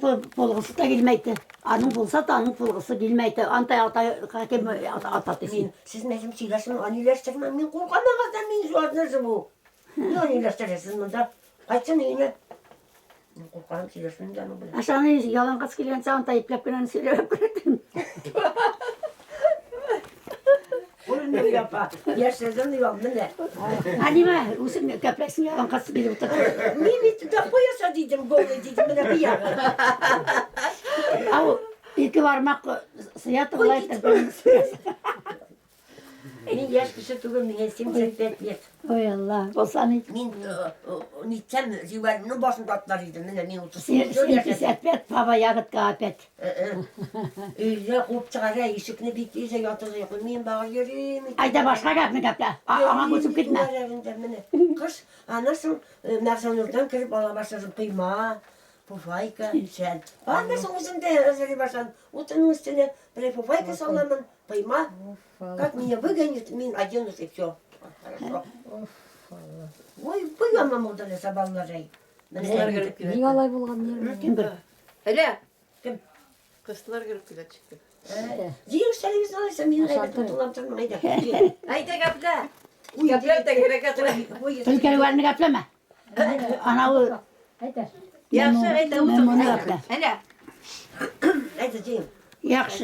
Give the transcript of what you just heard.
полгысы да килмәйте. Аның булса да аның полгысы килмәйте. Антай ата хаким ата Мин дисен. сез мәзем сөйләшмәм, аны сөйләштермәм. Мин куркам аңардан, мин жуарны живу. Ни аны сөйләштерәсез монда? Кайтсын өенә. Мин куркам, сөйләшмим дә аның белән. Ә шаны ялангач килгәнчә антай ипләп кенә сөйләп кердем. Ул инде апа, яшердем оялны менә. Ә нимә, үзең кәпләсең ялангач килеп утыр. Мин бит до пояса дидем, голый дидем, менә бу ягы. Ау, ике бармак сыя тыгылай Мин яшь кеше түгел, миңа 75 лет. Ой, Алла, булса ни. Мин нитсәм, Зивәрнең башын татлар идем. Менә мин 38 ел яшәдем. 75 баба ягодка опять. Өйдә куып чыгара, ишекне бик изе ятырга йоклый. Мин багыр йөрим. Айда башка гәпне гәплә. Аңа күчеп китмә. Менә кыш, аннан соң Мәрзанурдан кереп ала башладым пыйма, фуфайка, шәл. Аннан соң үзем дә әзерли башладым. Утынның өстенә бер фуфайка саламын, пыйма. Как меня выгонят, мин оденусь и все. Хорошо. Ой, бу яман булды нәрсә балалар. Кызлар кереп килә. Ник алай булган? Кем бер? Әлә. Кем? Кызлар кереп килә төште. Җыен телевизор алайса, мин әйбәт тотылам тормын, әйдә. Әйдә гәплә. Гәпләп тә кирәк әтә. Өлкәннәрне гәпләмә. Анау Әйтә. Яхшы, әйдә Моны утыр. гәплә. Әлә. Әйдә, җыен. Яхшы.